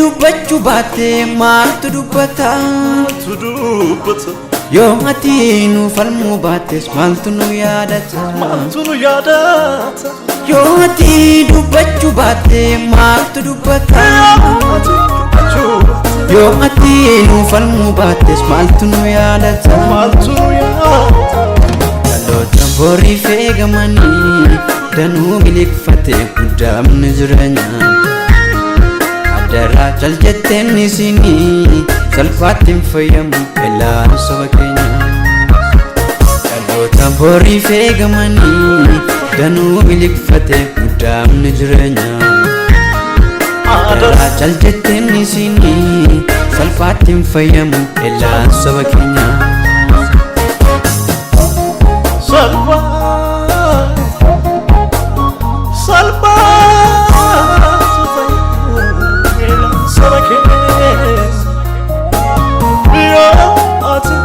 Dubbachuu baatte maaltu dubbata? Yoo ati nu falmuu baattes maaltu nu yaadata? Maaltu nu yaadata? Yoo ati dubbachuu baatte maaltu dubbata? Yoo ati nu falmuu baattes maaltu nu yaadata? Maaltu nu yaadata? Dhaloota boriif eegamanii danuu miliqfate guddaamni jireenya. Adaraa cal jetteen isinii salphaatti hin fayyamu elaan saba keenya. Dhaloota boriif eegamanii danuu miliqfate guddaamni jireenya. Adaraa cal jetteen isinii salphaatti hin fayyamu elaan saba keenya. Salphaa salphaa saba keessa yoo ati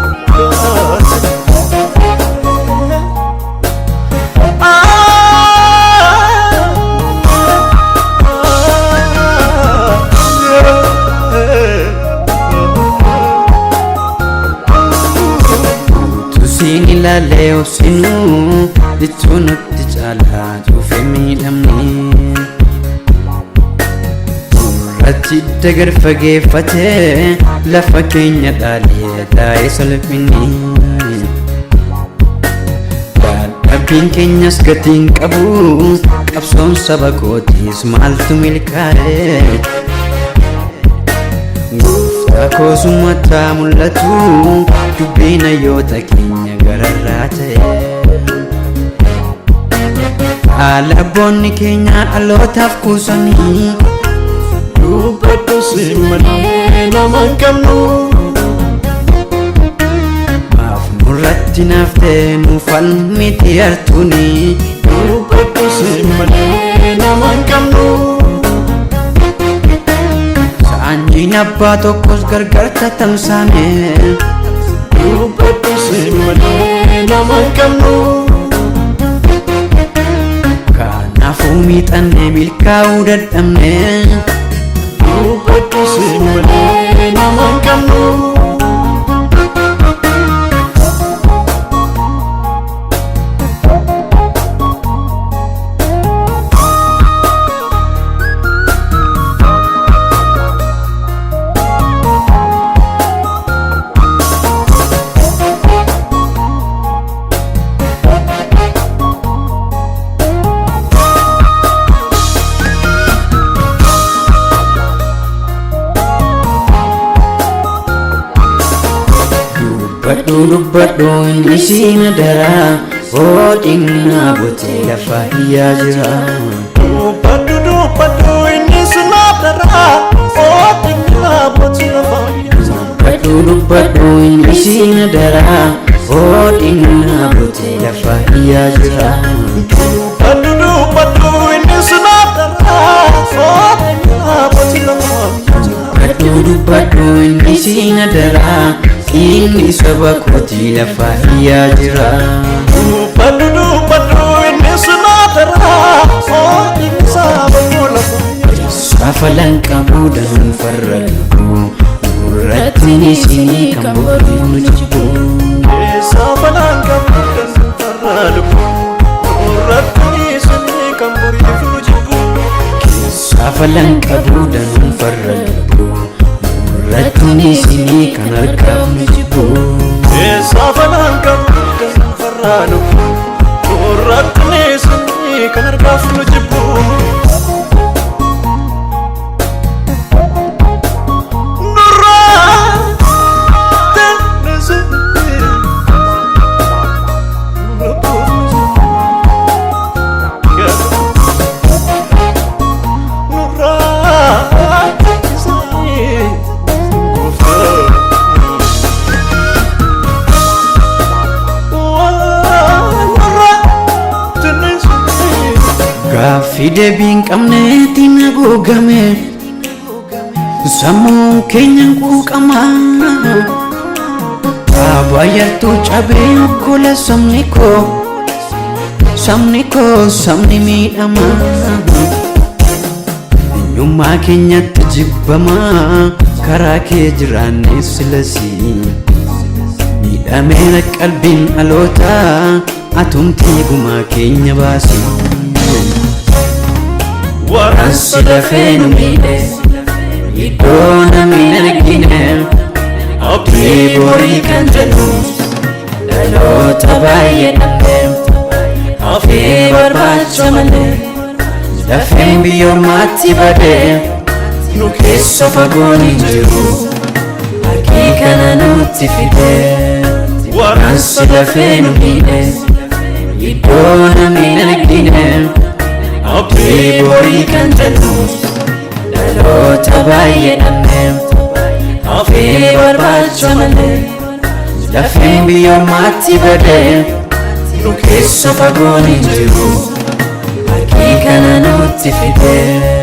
Tusiin ilaalee obsinuu jechuun nutti caalaa cuufee miidhamne. Gurratti dagar fageeffatee lafa keenya dhaalee taa'ee salphinni. Dadhabbiin keenyas gatiin qabu qabsoon saba kootiis maaltu milkaa'e? Gooftaa koosummataa mul'atu dubbiin hayyoota keenya gararraa ta'e. Haala abboonni keenya dhalootaaf kuusanii Dubbadhu si malee nama hin qabnu. Maaf nurratti naftee nu falmiti hartuuni. Dubbadhu si malee nama hin qabnu. Saanyiin abbaa tokkos gargar tatamsaane. Dubbadhu si malee nama hin qabnu. Kanaafuu miixannee milkaa'uu dadhabne. Dubbadhu si malee nama hin qabnu. Dubbadhu dubbadhu inni siin daraa hoodhinnaa butee lafa iyyaa jira. Dubbadhu dubbadhu inni sinaa daraa oodhinnaa bootii lafa iyyaa. Dubbadhu dubbadhu inni siin daraa hoodhinnaa butee lafa iyyaa jira. Dubbadhu dubbadhu inni sinaa daraa oodhinnaa bootii lafa iyyaa. Dubbadhu dubbadhu inni siin daraa inni saba kootii lafa iyyaa jira. Dubbadhu dubbadhu inni sinaa daraa oodhinni saba koo lafa iyyaa. Safalan qabu danuun farra lubbuu gurrattiin isinii kan boriif nu jibbu. Keessaa balaan qabu kan farra lubbuu gurratti isinii kan boriif nu jibbu. Safalan qabu danuun farra lubbuu gurrattiin isinii kan harkaaf nu jibbu. Keessaa balaan qabu kan farra lubbuu gurratti isinii kan harkaaf nu jibbu. Nurraa Gaaffii deebii hin qabneetiin haguugame sammuun keenya quuqama. Abaayartuu cabee okkola sabni koo sabni koo sabni miidhama. Eenyummaa keenyatti jibbamaa karaa kee jiraanne silasii. Miidhameera qalbiin dhalootaa, atumtii gumaa keenya baasi. Waraansi Waraansi lafee nu miidhe, iddoo namni hin argine, abdii borii kan jennu dhaloota baay'ee dhabne, hafee barbaacha malee lafeen biyyoommaatti badee, nu keessa fagoon hin jiru harki kana nutti fide. Waraansi Waraansi lafee nu miidhe, iddoo namni hin argine, abdii borii kan jennu dhaloota baay'ee dhabne, hafee barbaacha malee lafeen biyyoommaatti badee, nu keessa fagoon hin jiru harki kana nutti fide.